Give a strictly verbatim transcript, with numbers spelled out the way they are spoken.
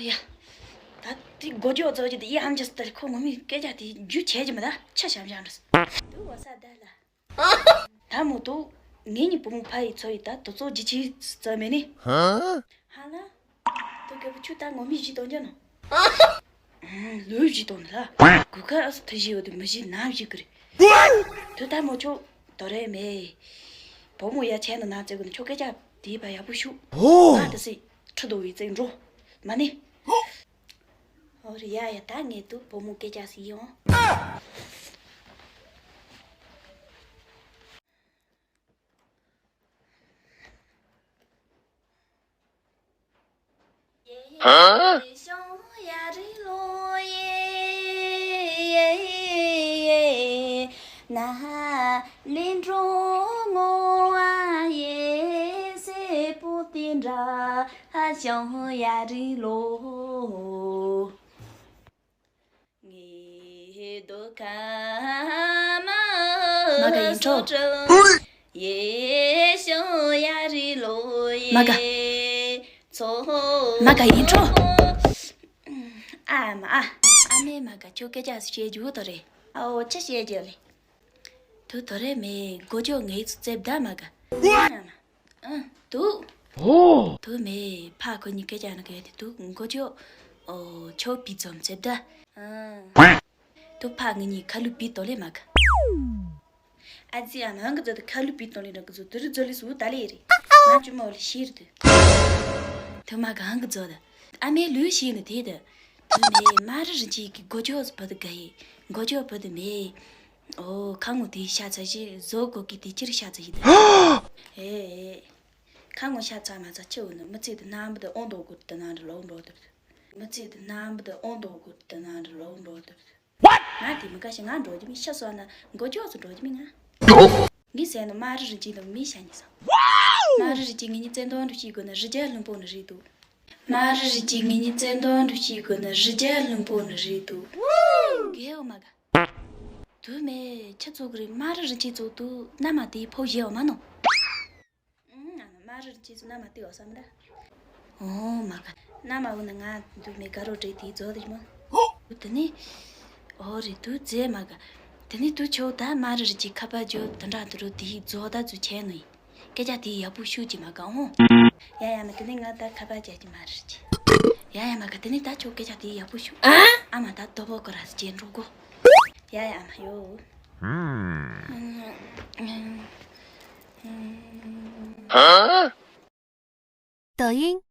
ཡ། ད་དེ་མགོ་ཅོག་ཙོག་གི་དེ་ཡ་ཨམ་ཅི་སི་ལྟར་ཁོ་ངོ་མའི་སྐད་ཆ་དེ་རྒྱུ་བྱས་ཀྱི་མི་ད་ཆ་ཞབས་ཞབས་འགྲོ། དུ་བ་ས་ད་ལ། ད་མོ་དུ་ངེད་གཉིས་བུ་མོ་ཕ་ཡི་ཚོ་ཡི་ད་དུ་ཚོ་ཇི་ཆི་ཙ་མེ་ནི། ཧ་ལ། དུ་ག་བུ་ཆུ་ད་ངོ་མའི་གཞི་གཏོང་རྒྱུ་ནོ། ལོས་བཞི་དང་ལ། གུ་ཁ་ཨ་སི་ཐུ་བཞི་ཡོད་དུ་མི་བཞི་ན་བཞི་གི་རེད། དུ་ད་མོ་ཆོ་དོ་རེ་མེ། བུ་མོ་ཡ་ཆེན་དུ་ན་ཙེ་གུ་ནི་ཆོ་སྐད་ཆ་དེ་བ་ཡག་པོ་ཤུ། ཨོ། ང་དེ་སི་ཁྲི་དོ་བའི་ཙེ་འགྲོ། མ་ནི། ཨོ་རེ་ཡ་ཡ་ད་ངེ་དུ་བུ་མོ་སྐད་ཆ་སི་ཡོང་། ངའི་རྡོ་ཁ་མ་མ་ག་ཡིན་འགྲོ། སོ་ཁྲ་ཡེ་ཤོ་ཡ་རི་ལོ་ཡེ། མ་ག་ཚོ་མ་ག་ཡིན་འགྲོ། ཨ་མ་ཨ། ཨ་མའི་མ་ག་ཁྱོད་སྐད་ཆ་བཤད་རྒྱུ་དོ་རེད། ཨའོ་ཆ་བཤད་རྒྱུ་ལེ། དུ་དོ་རེ་མེ་མགོ་ཅོག་ངའི་ཚུ་རྩེབ་ད་མ་ག་ཨ་མ། ཨ། དུ། ཨོ། དུ་མེ་ཕ་ཁོ་གཉིས་སྐད་ཆ་ན་གི་དེ་དུ་མགོ་ཅོག་ཨོ་ཆོ་པི་ཙོམ་ཙེབ་ད། ཨ། དུ་ཕ་ངི་གཉིས་ཁ་ལུ་པི་ཏོ་ལེ་མ་ག་ཨ་ཙི་ཨ་མ་གི་ཛོ་དུ་ཁ་ལུ་པི་ཏོ་ལེ་ན་གི་ཛོ་དུ་རི་ཛོ་ལི་སུ་ད་ལེ་རེ། ང་ཅུ་མོ་ལེ་ཤིར་དུ། དུ་མ་ག་ཧང་གི་ཛོ་ད། ཨ་མའི་ལུས་ཤིག་ནི་དེ་དུ། དུ་མེ་མ་རི་རི་ཅིག་གི་མགོ་ཅོག་བུ་དུ་ག་ཡི། མགོ་ཅོག་བུ་དུ་མེ། ཨོ་ཁ་ངོ་དེ་ཤ་ཚ་ཞིག་བཟོ་དགོས་ཀི་དེ་ཅིར་ཤ་ཚ་ཞིག་དུ། ཨེ་ཨེ། ཁ་ངོ་ཤ་ཚ་མ་ཚ་ཆེ་བོ་ནི་མི་ཚེ་དུ་ནམ་བུ་དུ་ཨོང་དོ་གུ་དུ་ན་རི་ལོ་འགྲོ་དུ། མི་ཚེ་དུ་ནམ་བུ་དུ་ཨོང་དོ་གུ་དུ་ན་རི་ལོ་འགྲོ་དུ། ང་དེ་མི་དགའ་ཞིང་ང་འགྲོ་རྒྱུ་མི་ཤ་སོ་ན་མགོ་ཅོག་སུ་འགྲོ་རྒྱུ་མི་ང་། ངའི་ཟས་ནི་མ་རི་རི་ཅིག་དང་མི་ཤ་ཉི་ས། མ་རི་རི་ཅིག་ངེད་གཉིས་བཙན་དོན་འགྲུབ་ཤིག་དགོས་ན་རི་རྒྱལ་ལྷུན་པོ་ནི་རེད་འདུག་མ་རི་རི་ཅིག་ངེད་གཉིས་བཙན་དོན་འགྲུབ་ཤིག་དགོས་ན་རི་རྒྱལ་ལྷུན་པོ་ནི་རེད་འདུག་རྒས་འོ་མ་ག་དུ་མེ་ཁྱི་ཚོ་གི་རི་མ་རི་རི་ཅིག་ཚོ་དུ་ན་མ་དེ་ཕོ་བཞེས་འོ་མ་ནོ། ཨང་། ཨ་མ་རི་རི་ཅིག་ཚོ་ན་མ་དེ་འོ་བསམ་ད། ཨོ་མ་ག་ན་མ་འོ་ན་ང་དུ་མེ་ག་རོ་བྲེ་དེ་ཛོ་དེ་མོ། དེ་ནི། ཨོ་རེད་དུ་ཛེ་མ་ག་དེ་ནི་དུ་ཆོ་ད་མ་རི་རི་ཅིག་ཁ་པ་ཇོ་དུ་འདྲ་དུ་རུ་དེ་ཛོ་ད་ཚུ་ཆེ་ནོ་ཡིན། སྐད་ཆ་དེ་ཡག་པོ་ཤུ་ཅི་མ་ག་ཨོ། ཡ་ཡ་མ་དེ་ནི་ང་ད་ཁ་པ་ཅ་ཅི་མ་རི་ཅི། ཡ་ཡ་མ་ག་དེ་ནི་ད་ཆོ་སྐད་ཆ་དེ་ཡག་པོ་ཤུ། ཨ་མ་ད་དོ་བོ་གོ་ར་སི་ཅེ་འགྲོ་གོ། ཡ་ཡ་མ་ཡོ། 抖音。